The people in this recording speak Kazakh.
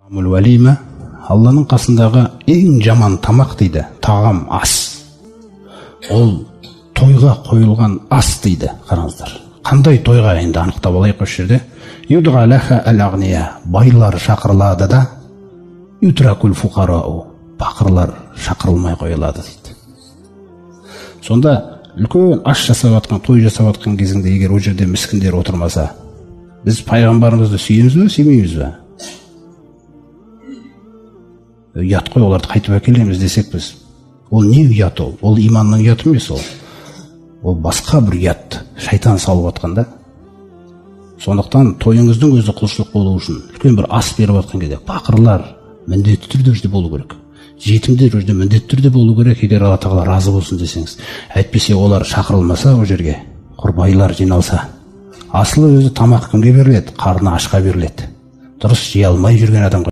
Уәлима, Алланың қасындағы ең жаман тамақ дейді, тағам, ас. Ол тойға қойылған ас дейді, қараңыздар. Қандай тойға енді анықтап алайық осы жерде. Юдға лаха әл-ағния, байлар шақырылады да, ютракул фуқарау, пақырлар шақырылмай қойылады дейді. Сонда үлкен ас жасап жатқан, той жасап жатқан кезіңде егер ол жерде міскіндер отырмаса, біз пайғамбарымызды сүйеміз бе, сүймейміз бе? Ұят қой, оларды қайтып әкелеміз десек біз. Ол не ұят ол? Ол иманның ұяты емес ол. Ол басқа бір ұят, шайтан салып жатқан да. Сондықтан тойыңыздың өзі құлшылық болу үшін үлкен бір ас беріп жатқан кезде пақырлар міндетті түрде жерде болу керек. Жетімдер жерде міндетті түрде болу керек, егер Алла тағала разы болсын десеңіз. Әйтпесе олар шақырылмаса ол жерге, құр байлар жиналса. Асылы өзі тамақ кімге беріледі? Қарны ашқа беріледі. Дұрыс жей алмай жүрген адамға.